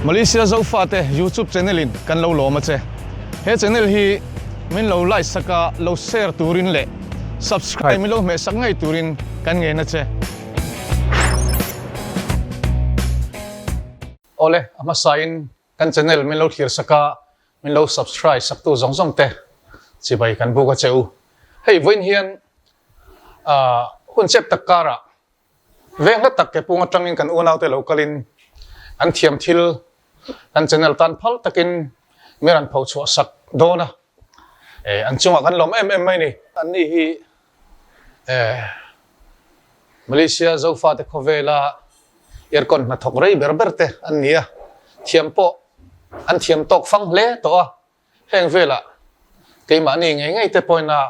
Malaysia Zofate YouTube channel in kan lo lawm a che. He channel hi min lo like sak a, lo share turin leh subscribe min lo hmeh sak ngei turin kan ngen a che. Awle, a hmasa in kan channel min lo thlir sak a, min lo subscribe sak tu zawng zawng te chibai kan buk a che u. Hei vawiin hian hun chep tak karah Veng hla tak ke pung atangin kan unaute lo kalin an thiam thil kan channel tan phal takin mi rawn pho chhuah sak dawn a, an chungah kan lawm em em mai ni. Anni hi Malaysia Zofate khawvela aircon hnathawk rei ber ber te an ni a, thiam pawh an thiam tawk fang hle tawh a. Heng velah keimahni ngei ngei te pawhin a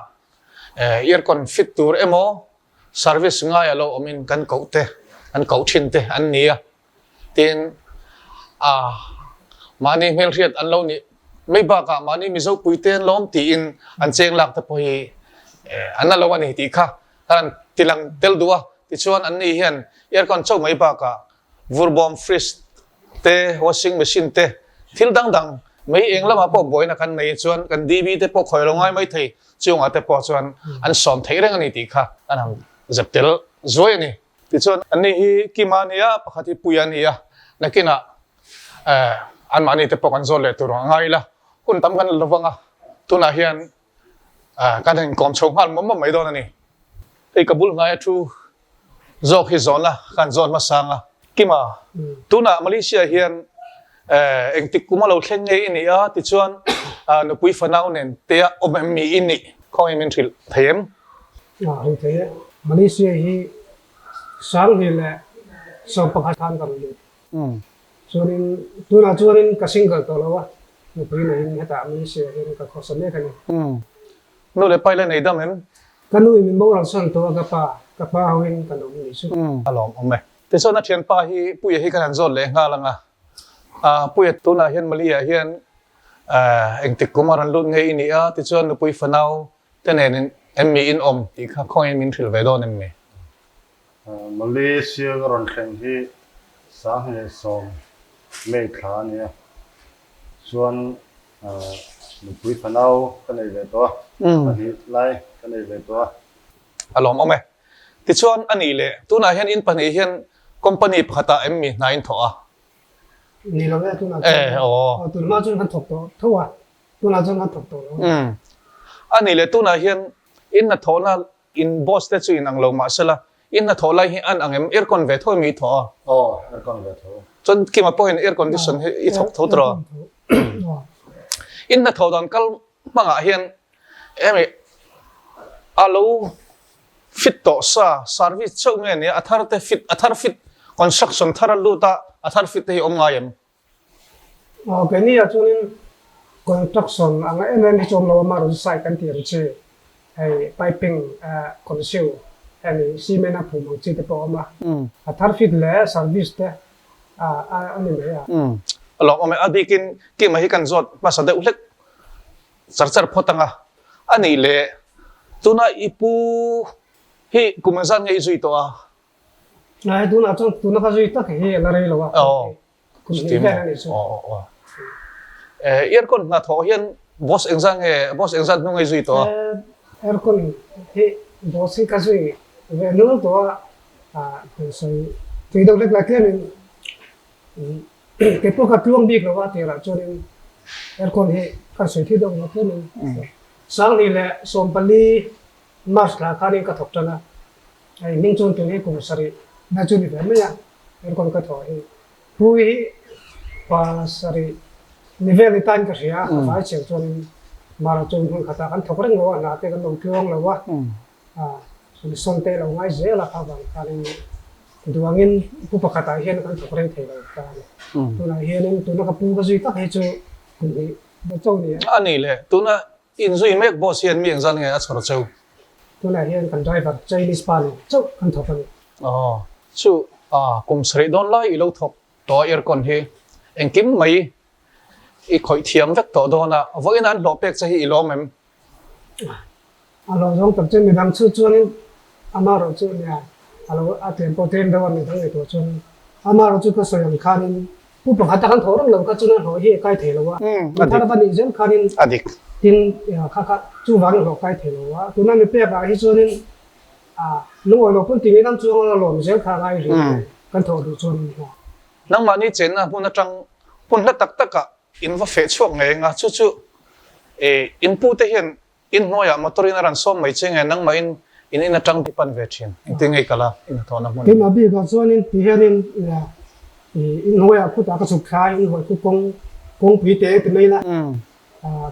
aircon fit tur emaw service ngai a lo awmin kan koh te, kan koh thin te an ni a. Tin, a mahni hmelhriat an lo nih mai bakah mahni Mizo puite an lawm tiin an cheng lak te pawh hi an la lo a ni tih kha kan han tilang tel duh a. Tichuan anni hian aircon chauh mai bakah Vurbawm fridge te, washing machine te, thil dang dang mei eng lamah pawh buaina kan nei chuan kan DB te pawh khawi lo ngai mai thei chungah te pawh chuan an sawm theih reng a ni tih kha an han zep tel zuai a ni. Tichuan anni hi Kima a ni a, pakhat hi Puia a ni a, nakinah anmahni te pawh kan zawt leh tur ang a ngai ila, hun tam kan la lo vang a, tunah hian kan inkawm chho nghal mawm mawm mai dawn a ni. Hei ka bul hnaia thu Zawk hi zawn a, kan zawn hmasang a. Kima, tunah Malaysia hian engtik kum a lo thleng nge i nih a? Tichuan nupui fanau nen te a awm em mi i nih? Khawngaih min hrilh thei em? Hrilh thei e. Malaysia hi Sanghnih leh 11 khan ka rawn lut. Chuanin tunah chuanin ka single tawh lo a, nupui neiin hetah Malaysia hian ka khawsa mek a ni. Nu leh pa i la nei dam em? Ka nu in min boral sawn tawh a ka pa, ka pa ho in kan awm ni chu. A lawm awm e. Tichuan a thianpa hi Puia hi kan han zawt leh nghal ang a. Puia tunah hian Malia hian engtik kum a rawn lut ngei i ni a, tichuan nupui fanau te nen em mi in awm tih kha khawngaih min hrilh ve dawn em ni? Malaysia ka rawn thleng hi 2010 May thla a nia. Chuan Nupui fanau ka nei ve tawh a, pahnih lai ka nei ve tawh a. A lawmawm e. Tichuan a nih leh, tunah hian in pahnih hian company pakhatah em mi hna in thawh a? Ni lo e, tunah chuan. Aw, tun hma chuan kan thawk tawh tho a, tunah chuan kan thawk tawh lo. A nih leh, tunah hian in hnathawhna In boss te chu in ang lo mahsela in hnathawh lai hi an ang em? Aircon ve tho em i thawh a? Aw, aircon ve tho. Chuan Kima pawhin air condition hi i thawk tho tawh a? In hnathawh dan kal hmangah hian emi a lo fit tawh sa, service chauh nge nia a thar te fit, a thar fit construction thar a lut a, a thar fit te hi awm ngai em? Aw keini ah chuanin construction ang em em hi chu awm lo a amaherawhchu chu site kan tih ang chi hei piping conceal hemi cement a phum ang chi te pawh a awm a, a thar fit leh service te a ni mai a. A lawmawm e, a bikin Kima hi kan zawt hmasa deuh hlek char char phawt ang a, a nih leh tuna i pu hi kum engzat nge i zui tawh a? Hei tunah chuan tuna ka zui tak hi a la rei lo a. Kum hnih vel a nih chu. Aircon hnathawh hian boss engzat nge boss engzat hnu nge zui tawh a? Aircon hi boss hi ka zui ve nul tawh a, kan sawi tui deuh hlek lai tlemin kei pawh ka tluang bik lo a tirah chuanin aircon hi kan sawi thui deuh lo tlemin 2014 March thla khanin ka thawk tan a. Hei hming chuan tun hi kum sarih na chu ni ve mai a, enkawl ka thawh hi. Pu hi pa sarih ni vel ni tain ka hria a, ka vai chhiar chuanin Mara chu hmun khatah kan thawk reng lo a, hna te kan lo tluang lo a, sawn te lo ngai zel a, kha vang khanin duangin pu pakhatah hian kan thawk reng thei lo ta a ni. Tunah hianin tuna ka pu ka zui tak hi chu kum hnih na chauh ni a. A nih le, tuna Inzui mek boss hian mi engzat nge a chhawr cheu? Tunah hian kan driver Chinese pa nen chauh kan thawk a ni. Aw, chu a kum sarih dawn lai i lo thawk tawh a aircon hi engkim mai i khawih thiam vek tawh dawn a, vawiin an hlawh pek che hi i lawm em? A hlawh zawng tak chu midang chu chuanin amaherawh chu nia a lo a tlem pawh tlem deuh a midang ngaihtuah chuan amaherawh chu ka sawi ang khanin. Pu pakhat a kan thawh reng lo kha chuan a hlawh hi a kai thei lo a, mi thar va nih zel khanin tin kha kha chuvangin hlawh kai thei lo a. Tuna mi pek ah hi chuanin lungawi lo pawn tingin an chuang a lawm zel kha a ngai rih kan thawh duh chuanin. Nangmahni chenna hmun atang hmun hla tak takah in va feh chhuak ngei ang a, chu chu in pute hian In hnuaiah motor in a rawn sawm mai che nge nangmah in in in atang ti pan ve thin? Engtin nge i kal a, in hnathawhna hmun? Keimah bikah chuanin ti hianin in hnuaiah khutah ka chhuk thla a, in hnuai khu kawng kawngpui te ti mai la,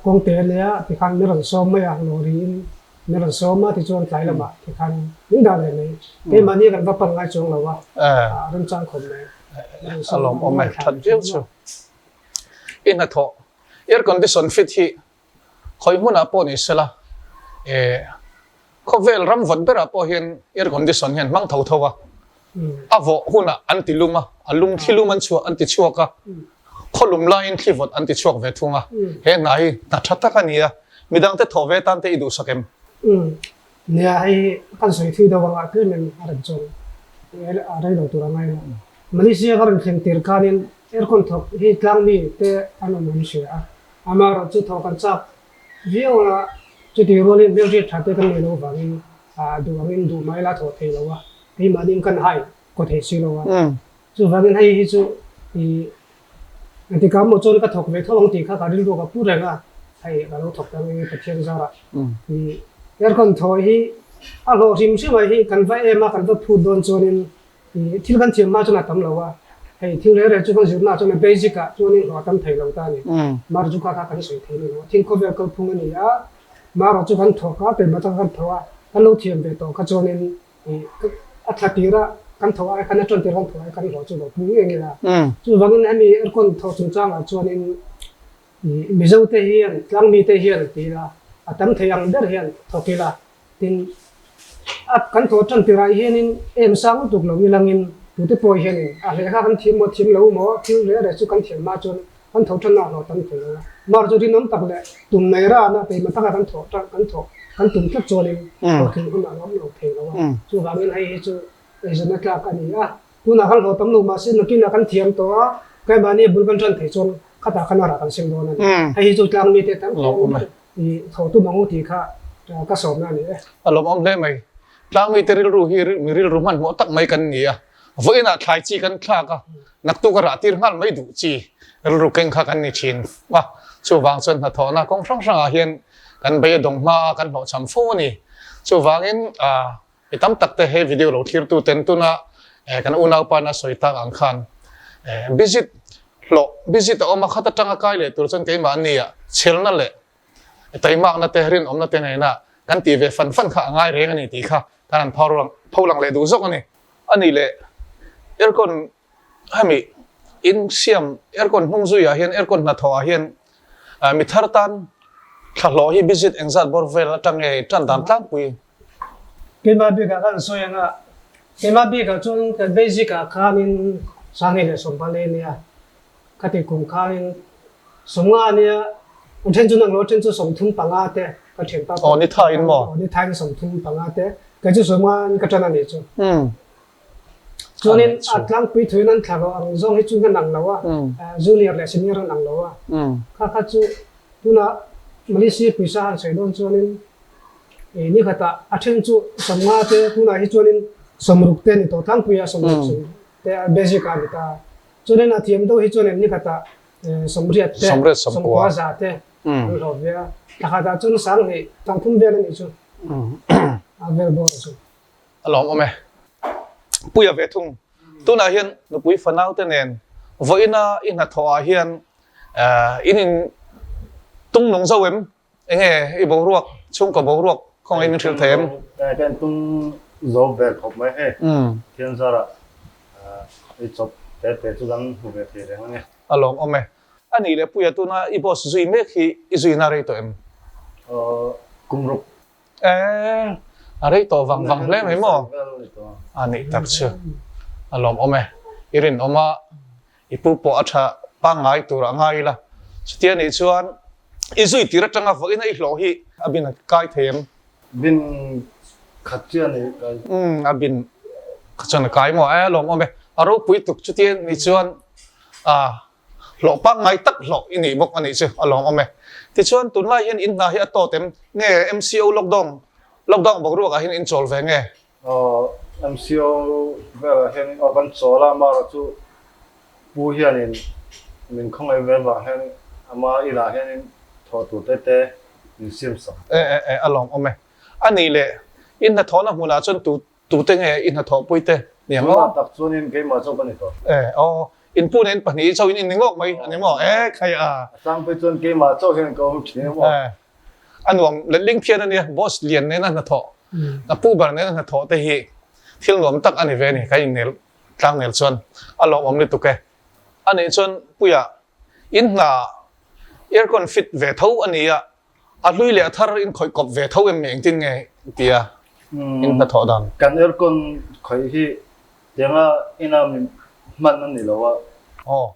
kawng te ania tikhan min rawn sawm mai a, lorry in min rawn sawm a tichuan tlai lamah tikhan min dah leh mai. Keimahni kan va pan ngai chuang lo a, remchang khawp mai. A lawmawm e, that viau chu. I hnathawh air condition fit hi Khawi hmunah pawh ni sela, eh, khawvel ram vawt berah pawh hian air condition hian hmang tho tho a, a vawh hunah an ti lum a, a lum thli lum an chhuah an ti chhuak a, khaw lum laiin thli vawt an ti chhuak ve thung a, he hna hi hna tha tak a ni a, midangte thawh ve tan te i duhsak em? Nia, hei hi kan sawi thui deuh anga tlem em a rem chuan a rei lo tur a ngai lo. Malaysia ka rawn thleng tir khanin aircon thawk hi tlangmi te an awm an hria a, Amaherawh chu thaw kan chak viau a, chutih rualin hmelhriat tha te kan nei lo vangin duh angin duh mai la thaw thei lo a, keimahniin kan hai kaw thei si lo a. Chuvangin hei hi chu ih engtikah maw chuan ka thawk ve tho ang tih kha ka rilru ka pu reng a, hei ka lo thawk ta ngei Pathian zarah ih aircon thaw hi a hlawh hrim hrim a hi kan va em a kan va phut dawn chuanin Ih thil kan thiam hma chuan a tam lo a, hei thil reng reng chu kan zirna ah chuan a basic ah chuanin hlawh a tam thei lo ta a ni. Mar chu kha kha kan sawi thei ni lo a, thil khawvel kalphung a ni a, mar ah chu kan thawk a, keimah taka kan thawh a, kan lo thiam ve tawh kha chuanin ih a thla tir a kan thawh ai khan a tan tir a kan thawh ai khan hlawh chu lo pung ngei ngei a. Chuvangin hemi aircon thawh chungchang ah chuanin ih Mizo te hian tlangmi te hian ti ila a tam thei ang ber hian thawk ila Tin, a kan thawh tan tirah hianin em sang lutuk lo ilangin tute pawh hianin a hleh kha kan thiam maw thiam lo maw thil reh reh chu kan thiam hma chuan kan thawh tanna a hlawh tam thei lo a. Mar chu rinawm tak leh tum nei rana keimah taka kan thawh tan kan thawh kan tum tlat chuanin hlawhtling hun a lo awm lo thei lo a. Chuvangin hei hi chu eizawnna tlak a ni a. Tunah kan hlawh tam lo mahse nakinah kan thiam tawh a, keimahni bul kan tan thei chuan khatah khan a rah kan sem dawn a ni. Hei hi chu tlang mite tam thei I tho tum ang u tih kha ka sawmna a ni e. A lawmawm hle mai. Tlangmite rilru hi mi rilru hmanhmawh tak mai kan ni a. Vawiinah thlai chi kan thlak a, naktuk a rah tir nghal mai duh chi rilru keng kha kan ni thin a. Chuvang chuan hnathawhna kawng hrang hrangah hian kan bei a dawng hma a, kan hlawhchham fo a ni. Chuvangin mi tam tak te he video lo thlirtu ten tuna kan unaupa in a sawi tak ang khan visit hlawh visit a awm a khat atanga kai leh tur chuan keimah ania chhelna leh taimakna te rinawmna te nena kan tih ve fan fan kha a ngai reng a ni tih kha kan han pho lang leh duh zawk a ni. A nih leh aircon hemi in siam aircon hnung zuiah hian aircon hnathawh ah hian mi thar tan thlahlawh hi visit engzat bawr vel atang nge tan dan tlangpui. Keimah bikah kan sawi ang a, keimah bikah chuan ka basic ah khanin Sangi leh Sawmpali a nia, khati kum khanin Sawmnga a nia, an then chu nang lo, then chu 35 te ka thianpa pawh. Aw ni thain maw? Aw ni thain 35 te, kei chu 50 in ka tan a nih chu. Chuanin a tlangpui thuin an thla lo ang zawng hi chu ka nang lo a, junior leh senior an ang lo a, kha kha chu tunah Malaysia pawisa han sawi dawn chuanin Ih ni khatah a then chu 50 te tunah hi chuanin 60 te a ni tawh tlangpui a 60 sawm te basic ah a ni ta a. Chuanin a thiam deuh hi chuanin ni khatah 80 te 90 za te an hlawh ve a. Thla khatah chuan 2000 30 vel a nih chu a vel bawr chu. A lawmawm e. Puia ve thung. Tunah hian nupui fanau te nen vawiina i hnathawh ah hian in in tung nung zo em? Enge i boruak, chhungkaw boruak khawngaih min hrilh thei em? Ka in tung zo ve khawp mai hei. Thian zarah i chawp te te chu kan hmu ve thei reng a ni. A lawmawm e. A nih leh Puia tuna i boss zui mek hi i zuina rei tawh em? Kum ruk. E, a rei tawh vang vang hle mai maw? A nih tak chu. A lawmawm e. I rinawm a. I pu pawh a tha pangngai tur a ngai ila. Chutia nih chuan i zui tir atanga vawiin a i hlawh hi a bin a kai thei em? Bin khat chiah a ni kai. Umm a bin kha chuan a kai maw? E lawmawm e. A ropui tuk chutia nih chuan A hlawh pangngai tak hlawh i nih bawk a nih chu a lawmawm e. Tichuan tunlai hian in hna hi a tawt em? Nge MCO lockdown lockdown boruak ah hian in chawl ve nge? Aw MCO velah hian aw kan chawl a, amaherawh chu pu hianin min khawngaih ve vang hian ama inah hianin thawh tur te te min siam sak. E e e a lawmawm e. A nih leh in hnathawhna hmunah chuan tu Tute nge i hnathawhpui te ni ang aw? Tunah tak chuanin keimah chauh ka ni tawh. E aw, in pu nen pahnih chauhin in ni ngawk mai a ni maw? E khai a. A tlangpui chuan keimah chauh hian ka awm thin emaw? E, a nuam letling phian a nia, boss lian nena hnathawh, a pu ber nena hnathawh te hi thil nuam tak a ni ve a ni, kan innel tlangnel chuan a lawmawm lutuk e. A nih chuan Puia, in hna aircon fit ve tho a nia, A hlui leh a thar in khawih kawp ve tho em ni engtin nge tia in hnathawh dan? Kan aircon khawih hi tianga ina mi hman a ni lo a,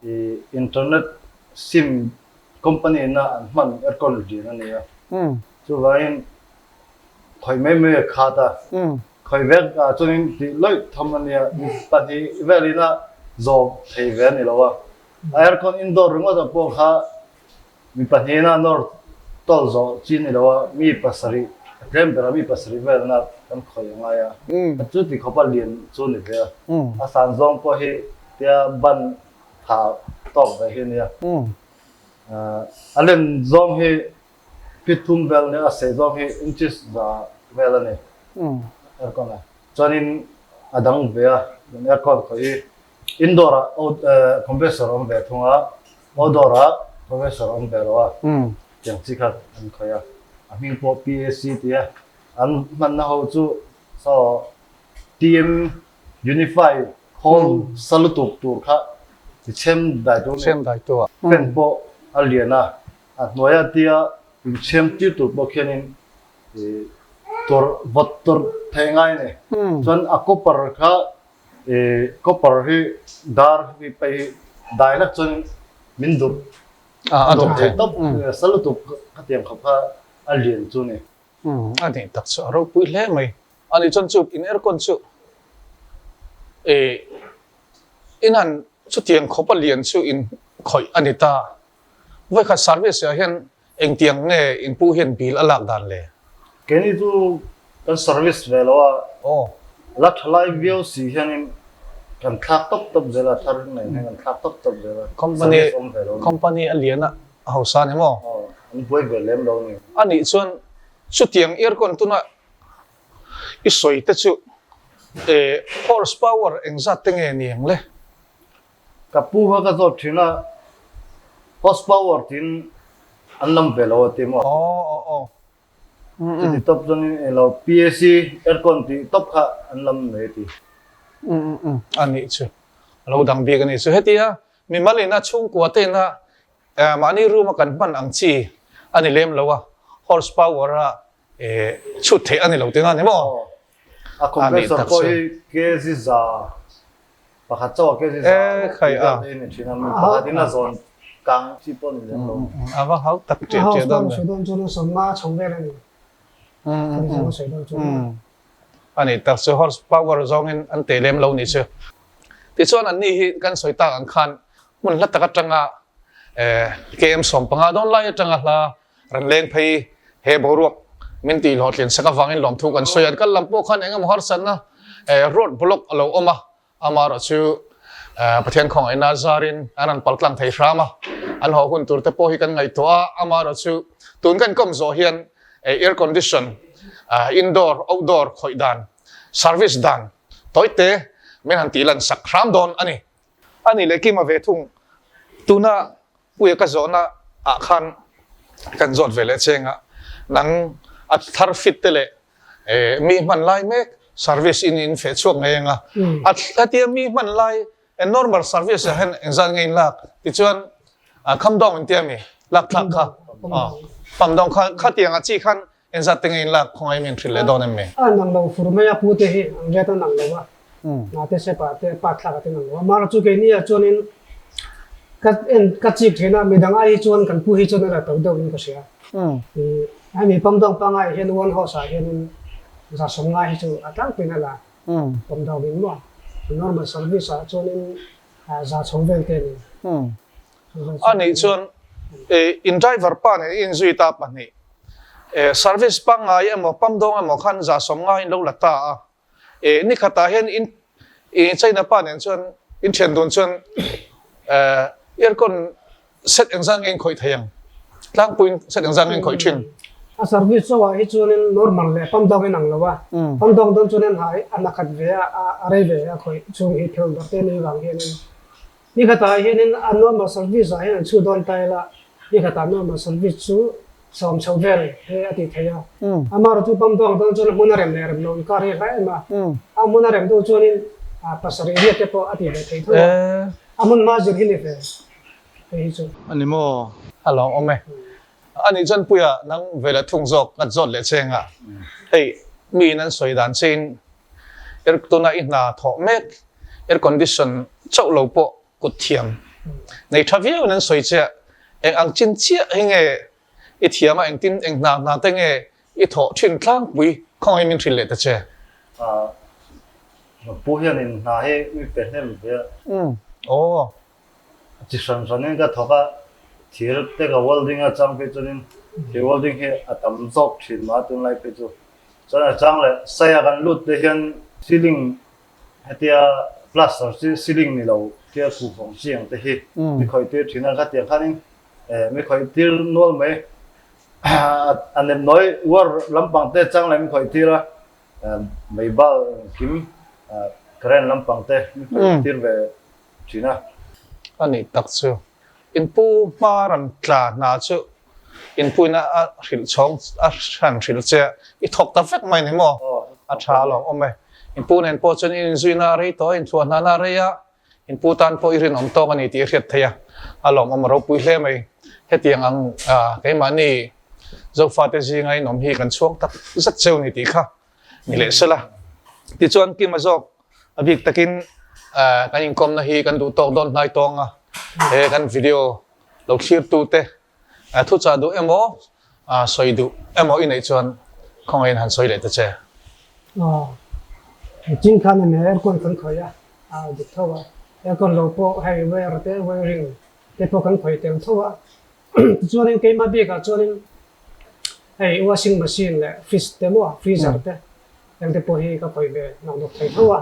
i internet sim company ina an hman aircon lian a ni a, chuvangin khawih mai mai a khat a, khawih vek ah chuanin tih lawih tham a nia, mi pahnih vel ina zawm thei ve a ni lo a, aircon indoor ringawt ah pawh kha Mi pahnihna nawr tawlh zawh chi ni lo a, mi pasarih, a tlem ber a mi pasarih velna kan khawih a ngai a. Chu ti khawpa lian chu ni ve a. A san zawng pawh hi tia ban tha tawk ve hi a nia. A len zawng hi feet thum vel nia, a sei zawng hi inches za vel a ni. Aircon a. Chuanin a dang ve a, aircon khawih hi indoor ah compressor a awm ve thung a. Outdoor ah professor awm ve lo a, tiang chi kha an khawih a, a hming pawh PAC ti a, an hmanna ho chu saw TM Unify khawl sa lutuk tur kha ti chhem dai tur a ni. Chhem dai tu a. Fan pawh a lian a, a hnuaia tia in chhem tir tur pawh khianin tur vawt tur thei ngai a ni. Chuan a copper kha Copper hi dar hi pei hi dai lak chuan min durh a durh thei tawp sa lutuk ka tiang khawp kha a lian chu ni. A nih tak chu a ropui hle mai. A nih chuan chu in aircon chu in han chutiang khawp a lian chu in khawih a ni ta. Vawikhat service ah hian Engtiang nge in pu hian bill a lak dan le? Keini chu kan service ve lo a, la tha lai viau si hianin kan thlak tawp tawp zel a, thar nei hian kan thlak tawp tawp zel a, service awm ve lo a ni. Company a lian a hausa ni maw? Aw, an buai ve lem lo ni. A nih chuan chutiang aircon tuna i sawi te chu horse power engzat te nge ni ang le? Ka pu kha ka zawt thin a, horse power tiin an lam ve lo a ti maw? Aw aw aw. Chuti tawp chuan in eng lo PAC aircon tih tawp kha an lam mai a ti. A nih chu. A lo dang bik a nih chu. Hetia mimal ina chhungkua te ina mahni room a kan hman ang chi a ni lem lo a, horse power a chhut theih a ni lo tihna a ni maw? A compressor pawh hi kg za Pakhat chauh a kg za khai a. Tih ni thin a, mi pakhat in a zawn kang chi pawh ni lem lo. A va hau tak ṭiah ṭiah dawn ve. Sawi dawn chuan sawmnga chho vel a ni. Sawi dawn chuan. A ni tak chu horse power zawngin an teh lem lo ni chu. Tichuan anni hi kan sawi tak ang khan hmun hla tak atanga KM 15 dawn lai atanga hla rawn leng phei he boruak min tih hlawhtlin sak avangin lawmthu kan sawi a. An kal lam pawh khan engemaw harsatna road block a lo awm a, Amaherawh chu Pathian khawngaihna zarin an rawn paltlang thei hram a, an haw hun tur te pawh hi kan ngaihtuah a, amaherawh chu tun kan kawm zawh hian air condition, indoor, outdoor khawih dan, service dan tawite min han tih lan sak hram dawn a ni. A nih leh Kima ve thung tuna Puia ka zawhna ah khan kan zawt ve leh cheng a, nang a thar fit te leh mi hman lai mek service in in feh chhuak ngei ang a, a hetia mi hman lai normal service ah hian engzat nge in lak tichuan kham dawng in tia mi lak thlak kha pam dawng kha khatiang ah chi khan Engzat te nge in lak khawngaih min hrilh leh dawn em mi? A nang lo fur mai a pu te hi an riat a nang lo a, hna te sepa te pa thlak a te nang lo a. Mara chu keini ah chuanin ka en ka chik thin a, midang ai hi chuan kan pu hi chuan a la to deuh in ka hria. Hemi pamdawng pangai hian one horse ah hianin 150 hi chu a tlangpuiin a la pamdawng in maw. Normal service ah chuanin. za chho vel te a ni. A nih chuan in driver pa nen i inzui ta pahnih service pangngai emaw pump dawng emaw khan za 50 in lo la ta a. Ni khatah hian in China pa nen chuan in thian dun chuan aircon set engzah nge in khawih thei ang? Tlangpuiin set engzah nge in khawih thin? A service chauh ah hi chuanin normal leh pump dawng in ang lo a, pump dawng dawn chuanin a na khat ve a, a rei ve a khawih chhung hi phel ber te ni vang hianin ni khatah hianin a normal service ah hian an chhu dawn ta ila ni khatah normal service chu Sawm chho vel he a ti thei a. Amaherawh chu pump dawng dawn chuan a hmun a rem leh rem lo inkar hi a hla em a. A hmun a rem deuh chuanin pasarih riat te pawh a ti ve thei tho a. A hmun hma zir hi ni ve hei hi chu. A ni maw? A lawm awm e. A nih chuan Puia nang ve leh thung zawk ka zawt leh cheng a. Hei miin an sawi dan chein air tuna i hna thawh mek air condition chauh lo pawh Kut thiam nei tha viau in an sawi che a, eng ang chin chiah hi nge i thiam a, engtin eng hna hna te nge i thawh thin tlangpui khawngaih min hrilh leh ta che. Pu hian in hna hi mi pe hnem ve a. Aw. Chi hran hran in ka thawk a, thir te ka welding a chang phei chuan in thir welding hi a tam zawk thin mah a tunlai phei chu. Chuan a chang leh saia kan lut te hian ceiling Hetia plaster chi ceiling ni lo tia khuhvawng chi ang te hi mi khawih tir thin a, khatiang khanin mi khawih tir nual mai. A nem nawi uar lampang te chang leh mi khawih tir a, mei bal engkim current lampang te mi khawih tir ve thin a. A nih tak chu. Inpu hma rawn tla hna chu inpuina a hrilh chhawng a hran hrilh che a, i thawk ta vek mai ni maw? A tha alawm awm e. Inpu nen pawh chuan i inzuina a rei tawh a, inthuah hnana a rei a, inpu tan pawh i rinawm tawk a ni tih i hriat theih a, a lawmawm a ropui hle mai. Hetiang ang keimahni Zofate zinga inawm hi kan chhuang tak zet cheu ni tih kha ni leh sela. Tichuan Kima zawk A bik takin kan inkawmna hi kan duh tawk dawn hnai tawng a, he kan video lo thlirtute thuchah duh emaw sawi duh emaw i neih chuan khawngaihin han sawi leh ta che. Chin khan in aircon kan khawih a, a dik tho a, aircon lo pawh hei wire te wiring te pawh kan khawih tel tho a, tichuanin keimah bikah chuanin hei washing machine leh fridge te maw freezer te Engte pawh hi ka khawih ve nak dawk thei tho a,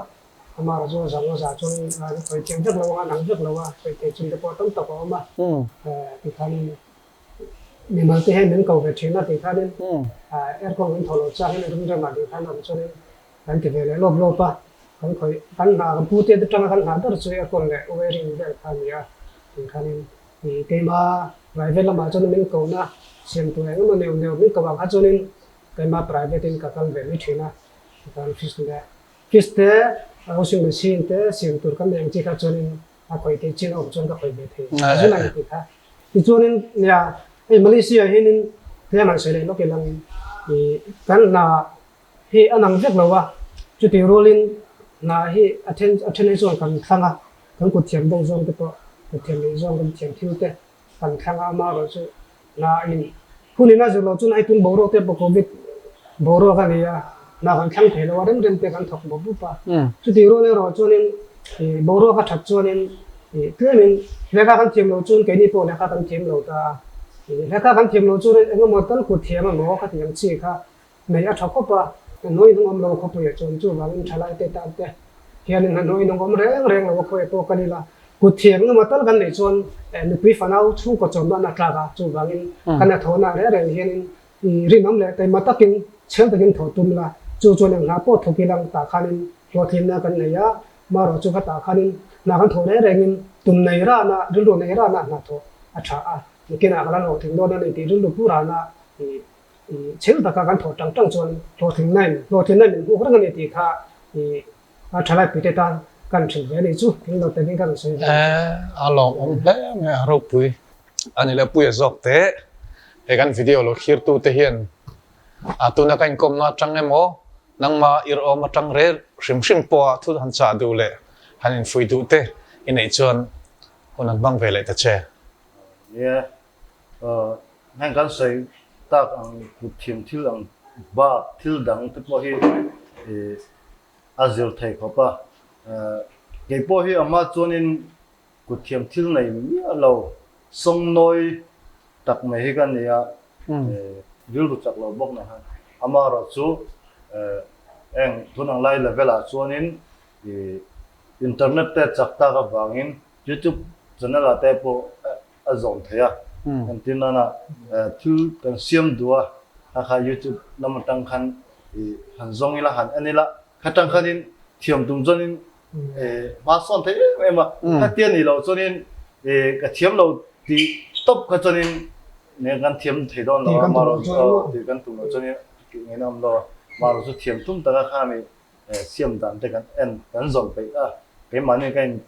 amah chu zang a za chuan ka khawih thiam vek lo a, nang vek lo a, khawih thei chin te pawh tam tak a awm a, tikhanin mimal te hian min ko ve thin a tikhanin aircon kan thaw lo chang hian ring rem ah tikhan awm chuanin kan ti ve leh lawp lawp a, kan khawih kan hna kan pu te atanga kan hna ber chu aircon leh wiring vel kha a ni a, tikhanin keima private lamah chuan min ko na siam tur engemaw neuh neuh min ko ang kha chuanin Keimah private in ka kal ve mai thin a, chuan fish leh fish te washing machine te siam tur kan nei ang chi kha chuanin a khawih theih chin a awm chuan ka khawih ve thei zun a ni tih kha. Tichuanin nia hei Malaysia ah hianin tlem han sawi leh lawk ilang ih kan hna hi a nang vek lo a, chutih rualin hna hi a then a then hi chuan kan thlang a, kan kut thiam deuh zawng te pawh kut thiam leh zawng kan thiam thil te kan thlang a, amaherawhchu chu Hna in hun in a zir loh chuan hei tun boruak te pawh covid boruak a ni a, hna kan thlang thei lo a, rem rem te kan thawk bawp bawp a. Chutih rual erawh chuanin ih boruak a that chuanin ih tlemin lehkha kan thiam loh chuan keini pawh lehkha kan thiam lo ta a, ih lehkha kan thiam loh chuan eng emaw tal kut thiam emaw kha tih ang chi kha nei a tha khawp a, hnahnawih hnung awm lo khawpuiah chuan chuvangin thalai te tan te hianin hnahnawih hnung awm reng reng lo a khawi pawh kan ila kut thiam emaw tal kan neih chuan nupui fanau chhungkaw chawmna an a tlak a, chuvangin kan hnathawhna reng reng hianin rinawm leh taima takin chhel takin thawh tum la, chu chuan eng hna pawh thawk ilang tah khanin hlawhtlinna kan nei a, marawh chu khatah khanin hna kan thawh reng rengin tum nei rana rilru nei rana hna thawh a tha a, nikinah ka la hlawhtling dawn a ni tih rilru pu rana ih Chhel taka kan thawh tang tang chuan hlawhtlinna in hlawhtlinna min hmuh reng a ni tih kha i a thalai puite tan kan hrilh ve a ni chu thil lo takin ka rawn sawi ve. A lawmawm hle mai a ropui. A ni leh puia zawk teh he kan video lo thlir tu te hian a tuna ka inkawmna atang emaw nangma irhawm atang rel hrim hrim pawha thu han chah duh leh han infuih duh te i neih chuan hun an hmang ve leh ta che. Nia Heng kan sawi tak ang kut thiam thil ang bak thil dang te pawh hi a zir thei khawp a. Kei pawh hi a hma chuanin Kut thiam thil nei miah lo, sawngnawi tak mai hi ka ni a, rilru chak lo bawk nen khan. Amaherawhchu eng tun ang lai level ah chuanin internet te chak tak avangin youtube channel ah te pawh a zawm thei a. Entir nana thil kan siam duh a, kha kha youtube lam atang khan han zawng ila han en ila, kha tang khanin thiam tum chuanin hma sawn thei em em a khatia ni lo chuanin ka thiam lo tih tawp kha chuanin ne kan thiam thei dawn lo a maro chu tih kan tum lo chuanin ngei na awm lo a maro chu thiam tum taka khami siam dan te kan en kan zawm peih a keimahni ka in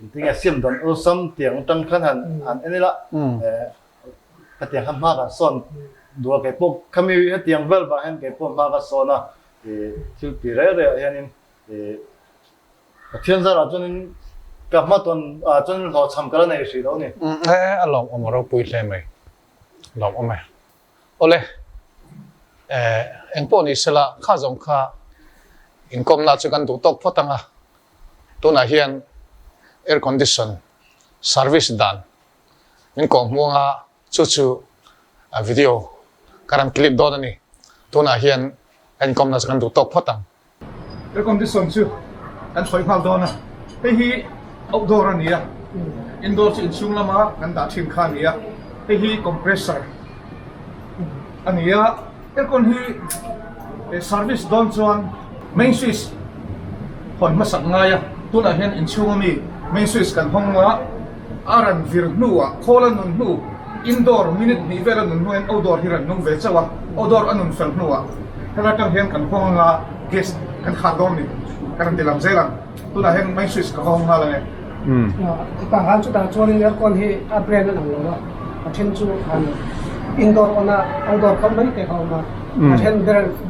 engtinge siam dan awlsam tiang atang khan han han en ila khatiang kha hma kan sawn duh a keipawh khami hetiang vel vang hian keipawh hma ka sawn a thil ti reng reng ah hianin Pathian zarah chuanin ka hmatawn ah chuanin hlawhchham ka la nei hrih lo ni. E a lawmawm a ropui hle mai. Lawmawm e. Awle, engpawh ni sela kha zawng kha inkawmna chu kan duh tawk phawt ang a. Tunah hian air condition service dan min kawh hmuang a. Chu chu a video ka rawn clip dawn a ni. Tunah hian kan inkawmna chu kan duh tawk phawt ang. Air condition chu kan sawi nghal dawn a, hei hi outdoor a ni a, indoor chu inchhung lama kan dah thin kha a ni a, hei hi compressor a ni a, aircon hi service dawn chuan main switch hawn hmasak ngai a, tunah hian inchhung ami main switch kan hawng a. A ran vir hnuah khawl a nun hnu, indoor minute hnih vel a nun hnuin outdoor hi ran nung ve chauh a, outdoor a nun fel hnuah helai atang hian kan hawng anga gas kan khar dawn ni ka rawn ti lang zel ang. Tunah hian main switch ka va hawng nghal ange. Chutah khan chutah chuanin aircon hi a brand a lang lo a, a then chu han indoor on a outdoor kal mai te kha a awm a, a then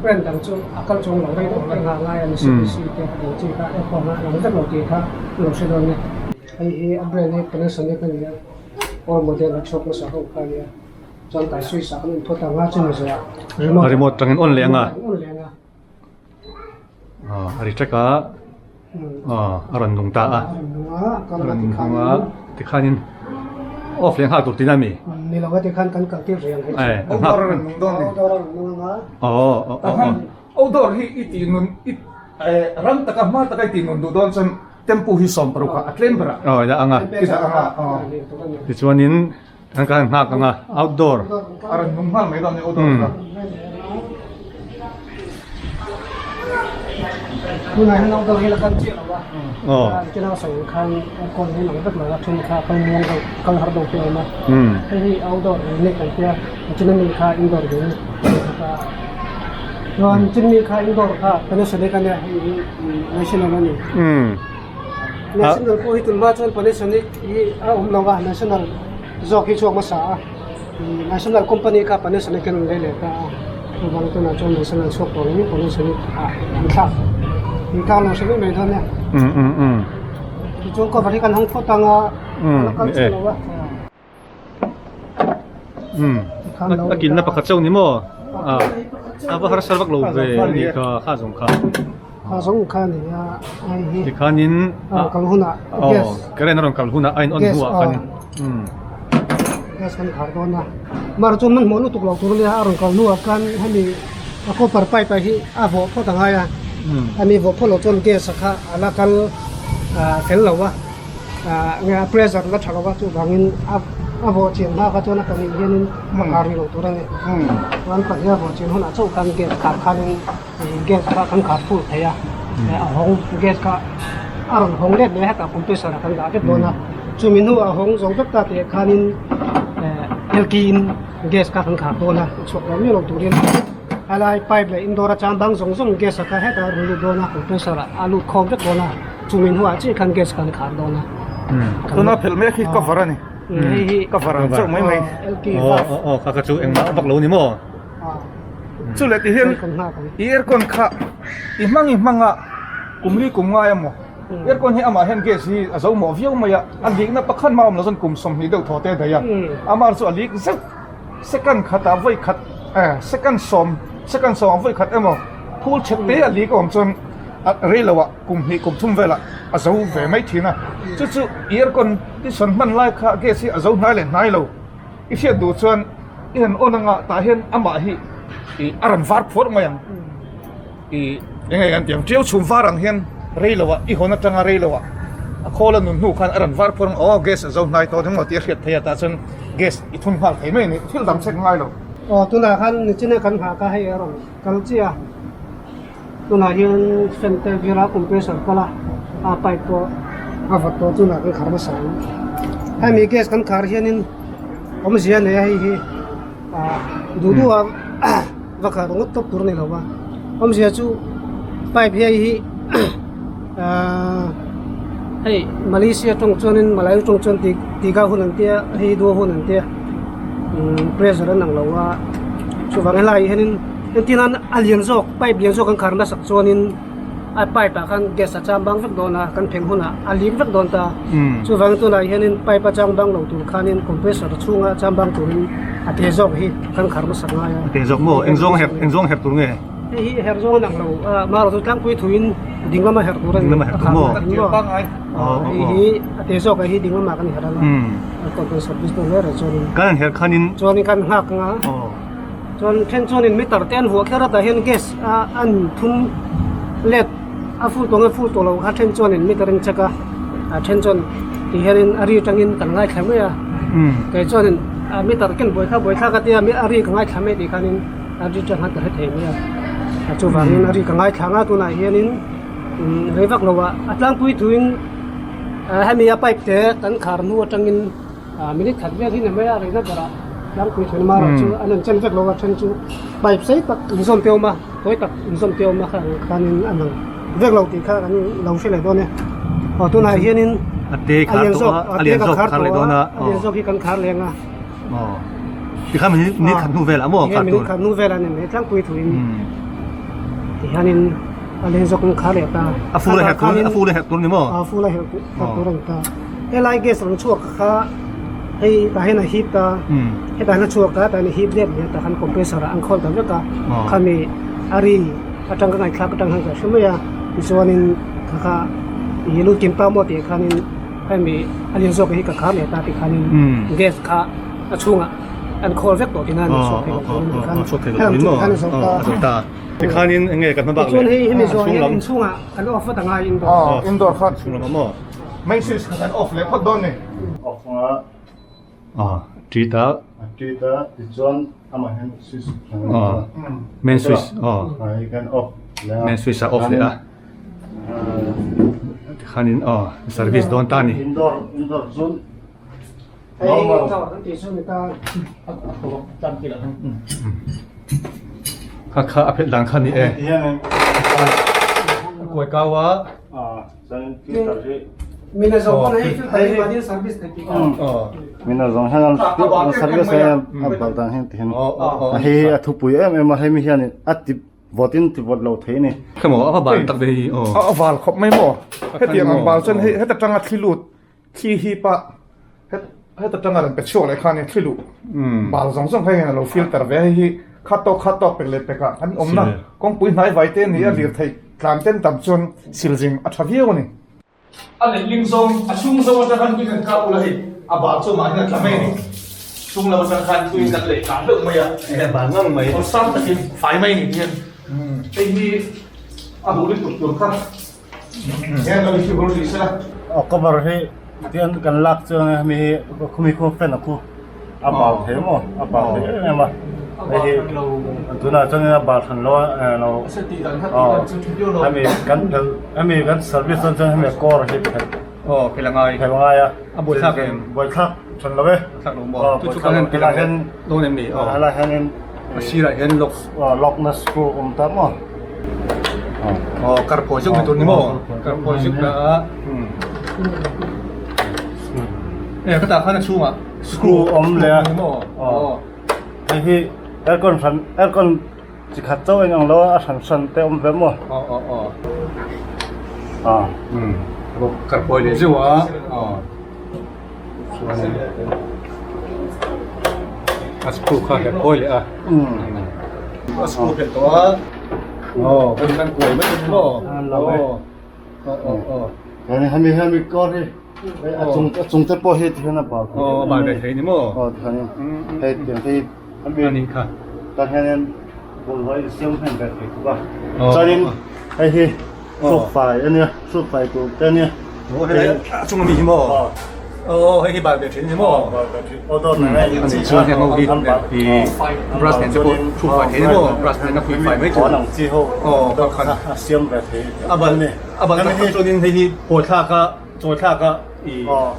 brand dang chu a kal chuang lo rei deuh reng a ngai a ni CPC te a dang chi kha aircon a lang vek lo tih kha a lo hre dawn nia. Hei hi a brand hi Panasonic a ni a, old model a chhuak hmasa ho kha a nia, chuan tai switch ah kan in phawt ang a chumi zawhah remote a remote tangin on leh ang a, on leh ang a, a ri ṭek a, a rawn nung ta a, a rawn nung a, a rawn nung a, tikhanin off leh nghal tur tihna a mi? Ni lo a tikhan kan kal tir rih ang hei chu, outdoor a rawn nung dawn a ni, outdoor a rawn nung ang a, outdoor hi i tih nun i ram taka hma taka i tih nun duh dawn chuan. Tempo hi 60 ah a tlem ber a. Aw dah ang a. I dah ang a aw. Tichuanin kan kan nghak ang a outdoor. A rawn nung nghal mai dawn a ni outdoor kha. Tunah hian outdoor hi la kal chiah lo a. Aw. Kila sawi khan aircon hi lang vek lo a then kha kal muang deuh kal har deuh te a awm a. Hei hi outdoor unit kan tia chin ami kha indoor unit kha. Chuan chin mi kha indoor kha Panasonic a nia hei hi. National a ni. National pawh hi tunhma chuan Panasonic hi a awm lo a, National zawk hi chhuak hmasa a. National company kha Panasonic hian an lei leh ta a, chuvang tunah chuan National chhuak tawh lovin Panasonic ah an thlak. Tih kha lo hre mai mai dawn nia. Tichuan cover hi kan hawng phawt ang a, a la kal chiah lo a. A kilhna pakhat chauh ni maw? A va harsat vak lo ve a nih kha kha zawng kha. Kha zawng kha a ni a hei hi. Tikhanin a rawn kal hunah gas. Current a rawn kal hunah a in on hnuah khan. Gas kan khar dawn a. Mar chuan hmanhmawh lutuk lo tur a nia a rawn kal hnuah khan hemi a copper pipe ah hi a vawh phawt a ngai a. Ani vawh phawt loh chuan gas a kha a la kal fel lo a. Nge a pressure la tha lo va chuvangin a a vawh chian hma kha chuan a pahnih hianin a kar rih loh tur a ni. Chuan pahnih a vawh chian hunah chauh khan gas khar khanin gas kha kan khar full thei a, a hawng gas kha a rawn hawng let leh hetah compressor ah kan dah vek dawn a, chumi hnuah a hawng zawng vek ta tih khanin helkiin gas kha kan khar dawn a, chhuak lo miah lo turin helai pipe leh indoor atang bang zawng zawng gas a kha hetah a rawn lut dawn a compressor ah a lut khawm vek dawn a. Chumi hnuah chiah khan gas kan khar dawn a. Tuna phelh mek hi cover a ni. Hei hi cover ang chauh mai mai. Aw aw aw kha kha chu engmah vak lo ni maw? Chu leh ti hian i aircon kha i hmang i hmang a kum li kum ngai emaw aircon hi amah hian gas hi a zo mawh viau mai a a leak na pakhat mah a awm lo chuan kum 20 deuh thaw te a daih a amah chu a leak zeuh second khatah vawi khat second sawm second sawmah vawi khat emaw phul chhe te a leak a awm chuan. a rei lo ah kum hnih kum thum velah a zo ve mai thin a, chu chu air condition hman lai kha gas hi a zo hnai leh hnai lo. I hriat duh chuan i han on anga tah hian amah hi ih a rawn var phuar mai ang. Ih eng nge kan tih ang tiau chhum var ang hian rei lo ah i hawn atanga rei lo ah a khawl a nun hnu khan a rawn var phuar ang aw gas a zo hnai tawh emaw tih a hriat theih a tah chuan gas i thun nghal thei mai a ni thil dang check ngai lo. Aw tunah khan nichina kan nghah kha hei a rawn kal chiah a. Tunah hian fan te vira compressor kal a, a pipe pawh a vawt tawh tunah kan khar hmasa ang. Hemi gas kan khar hianin awmzia a nei a hei hi ah duh duh a va khar ngawt tawp tur a ni lo va, awmzia chu pipe hi hei hi ah hei Malaysia tawng chuanin Malayu tawng chuan ti tiga hun an tia hei hi dua hun an tia umm pressure an ang lo a chuvang helaiah hianin. Engtin a lian zawk pipe lian zawk kan khar hmasak chuanin a pipe ah khan gas a chang bang vek dawn a kan pheng hunah a lim vek dawn ta chuvangin tunah hianin pipe a chang bang lo tur khanin compressor chhunga chang bang turin a te zawk hi kan khar hmasak ngai a. A te zawk maw? Eng zawng herh eng zawng herh tur nge? Hei hi herh zawng a nang lo a marawh chu tlangpui thuin ding lama herh tur a ni. Ding lama herh tur maw? Hei hi a te zawk ah hi ding lamah kan herh ang a compressor business hle reh chuanin. Kan herh khanin. Chuanin kan nghak ang a. Chuan then chuanin meter te an vuah kher a tah hian gas a an thum let a full tawh nge full tawh lo kha then chuanin meter in check a a then chuan ti hianin a ri atangin kan ngaithla mai a kei chuanin a meter ken buai kha buai thlak a tia a ri ka ngaithla mai tih khanin a ri atang khan ka hre thei mai a chuvangin a ri ka ngaithla ang a tunah hianin rei vak lo ah a tlangpui thuin hemi a pipe te kan khar hnu atangin. Minute khat vel hi ni mai a reina berah tlangpui then mara chu an han chen vek lo a then chu pipe sei tak inzawm te a awm a tawi tak inzawm te a awm a kha ang khanin a lang vek lo tih kha kan lo hre leh dawn e aw tunah hianin a te a lian zawk a te ka khar tawh a a lian zawk hi kan khar leng a aw tikhan minute khat hnu velah maw kar tur minute khat hnu velah ni mai tlangpui thuin ti hianin a lian zawk kan khar leh ta a full a herh tur a full a herh tur ni maw a full a herh tur a ni ta. Helai gas rawn chhuak kha hei tah hian a hip ta hetah hian a chhuak ta hetah hian a hip let leh tah khan compressor ah an khawl ta vek a khami a ri atang ka ngaihthlak atang khan ka hre mai a tichuanin kha kha ih lu kim pa maw tih khanin hemi a lian zawk hi ka khar leh ta tih khanin gas kha a chhungah an khawl vek tawh tihna a ni chhuak thei lo turin tikhan helam chu tikhan a zo ta. Tikhanin enge ka hma bak leh tichuan hei hemi zawh hian inchhungah kan off vat angai indoor. Indoor kha chhung lamah maw. Main switch kha kan off leh phawt dawn ni. Off anga. Ah, ṭit a. A ṭit a, tichuan amah hian switch kan off a. Main switch, aw. Hei kan off leh a. Main switch a off leh a. Tikhanin aw, service dawn ta ni. Indoor, indoor chu normal. Hei indoor kan tih chu ni ta. Kha kha a phelh dan kha ni e. A kuai kau a. Mina zawng pawn hei filter hi mahni service thei tih kha. Mina zawng hian an service a a bal dan hian tihian hei a thupui em em a hemi hian a ti vawt in ti vawt lo thei a ni. Kha maw a va bal tak ve hi aw. A val khawp mai maw hetiang ang bal chuan hei heta tanga thli lut thli hi pah heta tanga rawn pe chhuak leh khan thli luh bal zawng zawng kha hian a lo filter ve a hei hi khat tawk khat tawk pek leh pek ah kan awmna kawngpui hnai vai te a ni a lirthei Tlan ten tam chuan silzing a tha viau a ni. A letling zawng, a chhung zawng atang khan tui kan kap ula hei, a bal chu mahni a tla mai a ni. Chhung lam atang khan tuiin kan leh tlan deuh mai a, a bal ngang mai. Awlsam takin fai mai a ni hian hei hi a duh lutuk tur kha hian lo inhriat rih sela. A cover hi tian kan lak chuan hemi hi khumi khu fan a khu. A bal thei maw a bal thei em em a hei hi tunah chuan a bal hran lo a lo hemi kan phelh hemi kan service dawn chuan hemi core hi phelh aw phelh a ngai phelh a ngai a a buaithlak em buaithlak hran lo e buaithlak lo maw chu chu kan han helai hian dawn em ni aw helai hianin a sirah hian lock lock na screw awm ta maw aw kar phawi zuk ni tur ni maw kar phawi zuk na a E ka tah khan a chhungah screw awm leh a hei hi aircon hran aircon chi khat chauh a inang lo a a hran hran te a awm ve maw aw aw aw a um kar phawi leh zeuh a aw chuan a screw kha herh phawi leh a um a screw phelh tawh a. Aw kan kan kuai mai ni maw? Aw aw aw. Kan hemi hemi kawr hi a chung a chung te pawh hi ti hian a bal thei. Aw a bal ve thei ni maw? Aw ti hian hei tiang te hi hemi a nih kha. Tah hianin bawlhhlawh in siam hnem ve thei bawk a. Chuanin hei hi hruk fai a nia hruk fai tur te a nia. Aw hei a chung ami hi maw? Aw hei hi bal ve thin ni maw? Aw dawt mai mai. Ani chuan heng ho hi i brush nen te pawh hruk fai thei ni maw? Brush nen a khuih fai mai tur. Aw ang chi ho aw kha khan a siam ve thei. A bal a bal tak tak chuanin hei hi hawi thlak a chawi thlak a i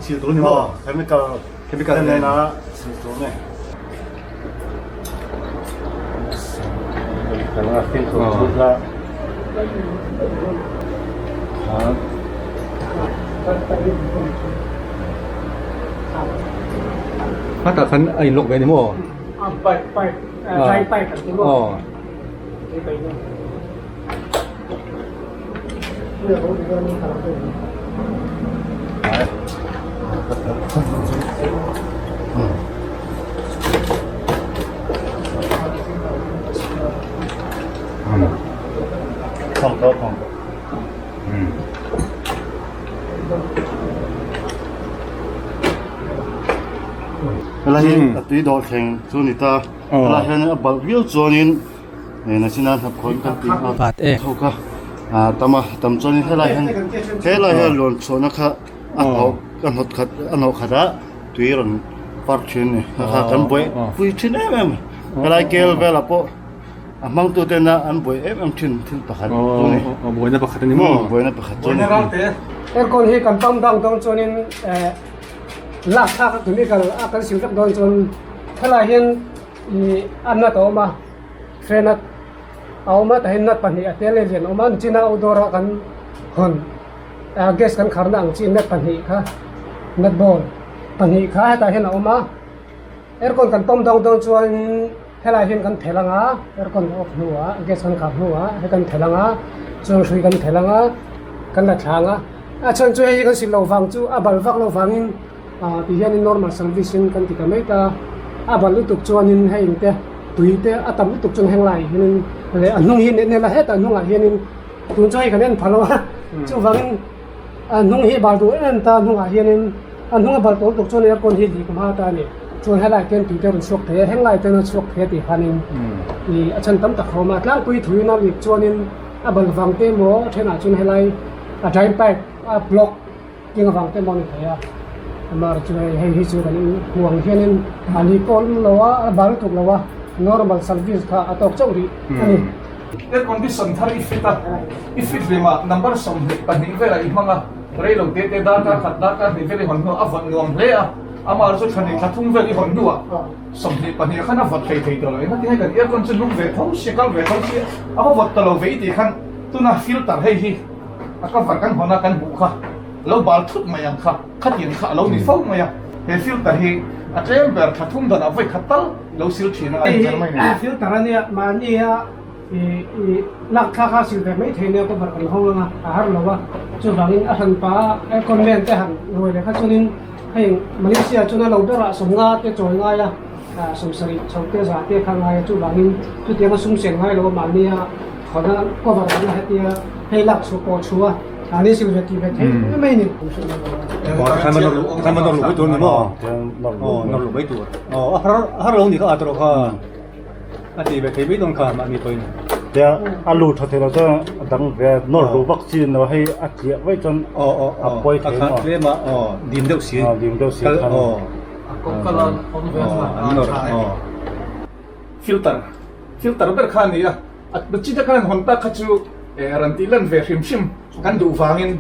sil tur ni maw? Chemical chemical nena sil tur ni. Hetah khan a inlawk ve a ni maw? Aw. Helai hi a tui dawh thleng chu a ni ta helai hian a balh viau chuanin Nachina hnapkhawn kan tih a thawk a ah tam a tam chuanin helai hian helai hian lawn chhuahna kha a hnawh a hnawt khat a hnawh khat a tui rawn park thin a ni kha kha kan buai pui thin em em helai kel velah pawh a hmangtu tena an buai em em thin thil pakhat chu a ni buaina pakhat a ni maw buaina pakhat chu a ni. Aircon hi kan pump dang dawn chuanin eh lak thlak a chemical a kan sil vek dawn chuan helai hian ih a nut a awm a. Fan a awm a tahin nut pahnih a tel lian a awm a nichina outdoor a kan hawn ah gas kan kharna ang chi nut pahnih kha nut ball pahnih kha hetah hian a awm a aircon kan pump dawn dawn chuan helaiah hian kan phelh ang a aircon off hnuah gas kan khar hnuah hei kan phelh ang a chuan hrui kan phelh ang a kan la thla ang a a chhan chu hei hi kan sil loh vang chu a bal vak loh vangin. Ah ti hianin normal service in kan ti ta mai ta a ban lutuk chuanin hei te tui te a tam lutuk chuan heng laiah hianin leh a hnung hi nen nen a hetah hnungah hianin tun chu hei kan en pha lo a chuvangin a hnung hi bal duh em em ta hnungah hianin a hnung a bal tawh lutuk chuan aircon hi dik hma ta a ni chuan helaiah te hian tui te a rawn chhuak thei a heng laiah te hian a chhuak thei a tih khanin ih a chhan tam tak a awm a tlangpui thuin a lik chuanin a bal vang te emaw a thenah chuan helai a drain pipe a block. Eng avang te maw ni thei a, amah chu hei hei hi chu kan hmu ang hianin a ni pawh an lo a, a bal tuk lo a, normal service kha a tawk chauh rih a ni. Air condition thar i fit a, i fit hlim a, number 22 velah i hmang a, rei lo te te darkar khat darkar hnih vel i hawn hnuah a vawt nuam hle a, amah chu thla hnih thla thum vel i hawn hnuah 22 khan a vawt thei thei tawh lo, engati nge kan aircon chu lum ve tho si, kal ve tho si, a va vawt ta lo ve i tih khan tuna filter hei hi. A cover kan hawn a kan hmuh kha lo bal thut mai ang kha, khatiang kha a lo ni fo mai a. He filter hi a tlem ber thla thum danah vawi khat tal lo sil thin a. Hei hi filter a nia, mahni a i lak thlak a sil ve mai thei nia cover kan hawng anga a har lo a, chuvangin a hran pa a aircon man te han ruai leh kha chuanin hei Malaysia chuan a lo berah sawmnga te chawi ngai a, sawmsarih chho te za te kha ngai a, chuvangin chutianga sum sen ngai lo a mahni a Khawna cover ang a hetia hei lak chhuah pawh chhu a ani sil ve tih ve thei mai ni. Khan ma nawr luh mai tur ni maw? Aw nawr luh mai tur. Aw a har a har lo ni kha a tawrh kha a ti ve thei mai dawn kha mahni pawhin. Tia a lut tha thei lo chuan a dang ve nawr luh vak chi ni lo hei a tliah vaih chuan a pawi thei maw? A tlem a aw dim deuh si. Dim deuh si khan. A kawng kal a awm ve a nawr aw. Filter filter ber kha a ni a, a chi te khan hawn tak kha chu rawn tih lan ve hrim hrim kan duh vangin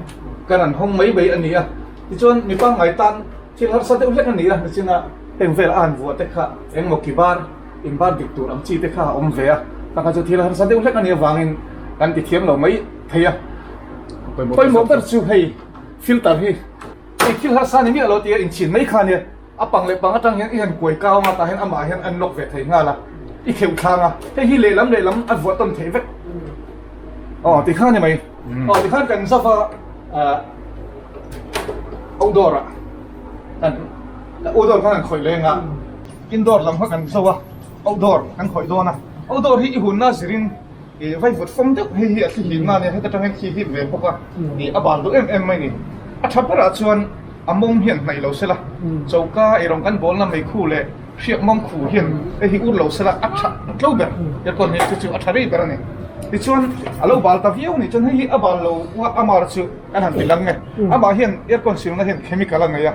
ka rawn hawng mai mai a ni a, tichuan mi pangngai tan thil harsa deuh hlek a ni a, nichina heng vel a han vuah te kha engmaw ki bar in bar dik tur ang chi te kha a awm ve a, kha kha chu thil harsa deuh hlek a nih avangin kan ti thiam lo mai thei a, pawimawh ber chu hei filter hi hei thil harsa ni miah lo tia inchhin mai kha a nia. A pang leh pang atang hian i han kuai kau anga tah hian amah hian an lock ve thei nghal a, i kheuh thlang a, hei hi lehlam lehlam a vuah tawn theih vek. Aw tikhan a ni mai. Aw tikhan kan zava outdoor ah kan outdoor khan kan khawih leng a, indoor lam kha kan zo a, outdoor kan khawih dawn a, outdoor hi i hunna zirin. Ih vaivut fawm deuh hei hi a thli him na ania, heta tang hian thli him ve bawk a, ih a bal duh em em mai ni. A tha berah chuan a mawng hian hnaih lo sela, choka eirawng kan bawlna meikhu leh hriak mawng khu hian hei hi ur lo sela a tha tlo ber, aircon hi chu chu a tha rei ber a ni. Tichuan a lo bal ta viau nih chuan hei hi a bal lo amar chu kan han ti lang nge, amah hian aircon silna hian chemical a nei a,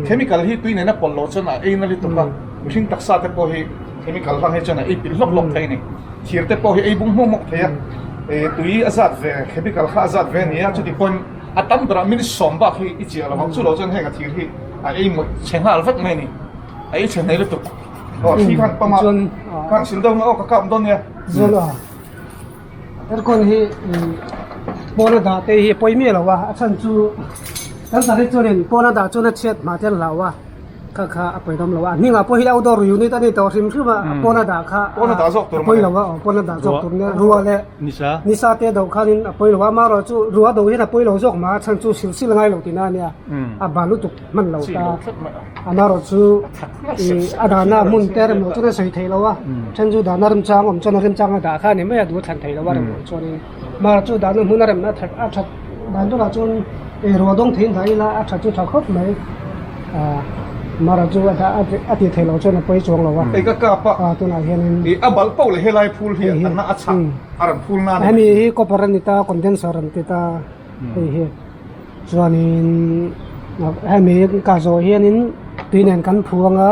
chemical hi tui nena pawlh loh chuan a ei na lutuk a, mihring taksa te pawh hi chemical hlang hi chuan a ei pilh hlawk hlawk thei a ni. Thir te pawh hi ei bung hmawk hmawk thei a, tui a zat ve, chemical kha a zat ve a ni a, chuti pawn a tam berah minute sawm bak hi i chiah lo ang, chu lo chuan heng a thir hi a ei mawih chhe nghal vek mai a ni, a ei chhe hnei lutuk. Aw thli khan pam a, khan sil deuh na aw ka kap dawn nia. Chuan aw aircon hi pawn a dah te hi a pawi miah lo a, a chhan chu kan tak hi chuanin pawn a dah chuan a chhiat hma te an hlau a. Kha kha a pawi dawm lo a, hmingah pawh hi outdoor unit a ni tawh hrim hrim a, pawn a dah kha a pawi lo a, pawn a dah zawk tur nia rua leh nisa te do khanin a pawi lo a, amaherawh chu rua do hian a pawi lo zawk mah a chhan chu sil sil ngai lo tihna a nia, a bal lutuk hman lo ta, amaherawh chu ih a dahna hmun te rem loh chuan a sawi theih lo a, then chu dahna remchang awm chuan a remchang a dah kha a ni mai a, duh a thlan theih lo a rem loh chuanin. Mahse chu dahna hmun a remna that a that dan turah chuan ei ruah dawng theiin dah ila a that chu tha khawp mai ah mara chu a dah a tih theih loh chuan a pawi chuang lo a Ei ka kap a ah tunah hianin ih a balh poh leh helai phul hi a na a chhah a rawn phul nan a ni. Hemi hi copper a ni ta condenser an ti ta hei hi chuanin hemi ka zawh hianin tui nen kan phu anga.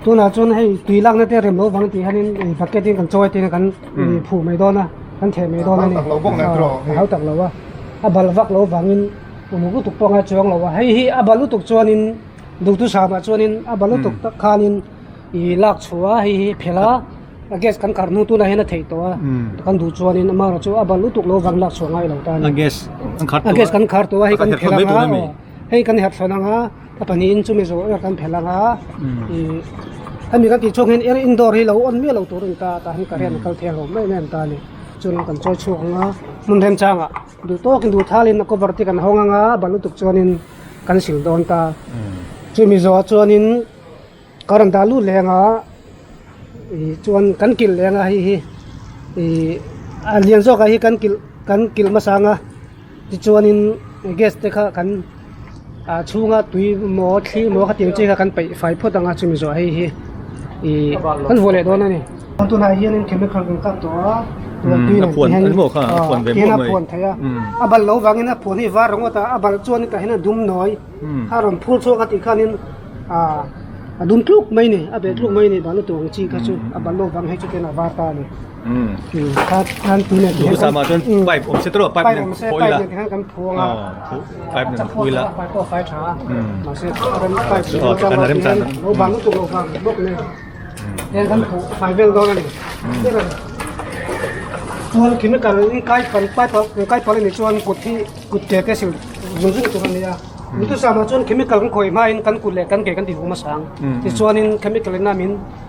Tunah chuan hei tui lakna te rem lo vang tih hianin ih bucket in kan chawi te kan ih phuh mai dawn a kan theh mai dawn a ni a hau tak lo a a bal vak lo vangin uluk lutuk pawh a chuang lo a hei hi a bal lutuk chuanin duhthusam ah chuanin a bal lutuk tak khanin ih lak chhuah a hei hi phelh a a gas kan khar hnu tunah hian a theih tawh a kan duh chuanin amaherawhchu chu a bal lutuk lo vang lak chhuah ngai lo ta a ni a gas kan khar tawh a hei kan phelh anga hei kan herh thlawn anga. A pahnihin chumi zawh er kan phelh ang a, ih hemi kan tih chhuak hian er indoor hi lo on miah lo tur a ni ta a, tah hian current a kal thei hlawm mai mai a ni ta a ni. Chuan kan chawi chhuak ang a, hmun remchangah duh tawkin duh thalin a cover te kan hawng ang a, a ban lutuk chuanin kan sil dawn ta. Chumi zawhah chuanin current dah lut leh ang a, ih chuan kan kilh leh ang a hei hi ih a lian zawkah hi kan kilh kan kilh hmasa ang a. Tichuanin gas te kha kan ah chhunga tui maw thli maw khatiang chi kha kan peih fai phawt ang a chumi zawh hei hi ih kan vuah leh dawn a ni. Tunah hianin chemical kan kap tawh a tui nen ti hian hian a phuan theih a a bal lo vangin a phuan hi var ringawt a a bal chuan tah hian a dum nawi kha a rawn phur chhuak a tih khanin ah a dum tluk mai a ni a beh tluk mai a ni bal lutuk ang chi kha chu a bal lo vang hei chu ten a var ta a ni. Duhsam ah chuan pipe awm se tawh pipe nen phawi ila pipe nen phawi ila kan rem chan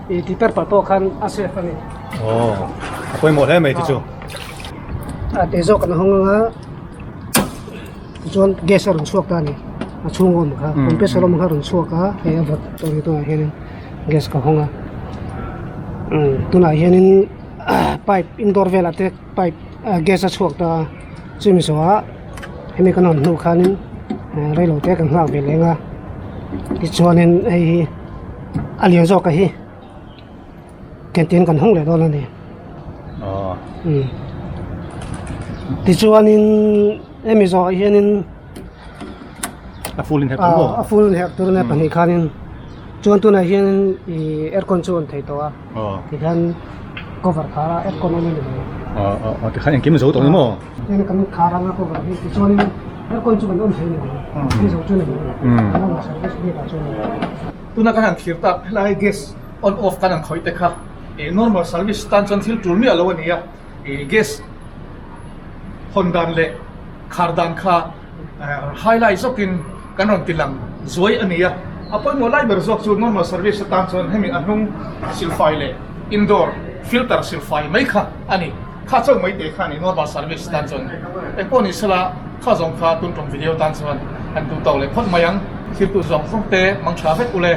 I ti per palh pawh khan a safe a ni. Aw, a pawimawh hle mai te chu. A te zawk kan hawng anga tichuan gas a rawn chhuak ta a ni. A chhung awm kha compressor awm kha a rawn chhuak a hei a vawt tawh ni tunah hianin gas ka hawng a. Umm tunah hianin pipe indoor velah te pipe gas a chhuak ta a chumi zawhah hemi kan hawn hnu khanin reilo te kan nghak ve leng a tichuanin hei hi a lian zawk a hi canteen kan hawng leh dawn a ni tichuanin hemi zawhah hianin a full in herh tur maw a full in herh tur ania pahnih khanin chuan tunah hianin ih aircon chu a awm thei tawh a. Tikhian cover khar a aircon awm a ni mai. Tikhan engkim zo tawh ni maw? Tikhian kan khar anga cover hi tichuanin aircon chu kan awm thei a ni mai. Ni zo chu a ni mai. Kan awm service bik ah chuan. Tuna kan han thlir tak helai gas on off kan han khawih te kha ih normal service tan chuan thil tul miah lo a ni a, ih gas hawn dan leh khar dan kha highlight zawkin kan rawn ti lang zuai a ni a, a pawimawh lai ber zawk chu normal service atan chuan hemi a hnung silfai leh indoor filter silfai mai kha a ni, kha chauh mai teh kha a ni normal service tan chuan engpawh ni sela kha zawng kha tun tum video tan chuan han duh tawk leh phawt mai ang. Thiltu zawng zawng te mang tha vek ule.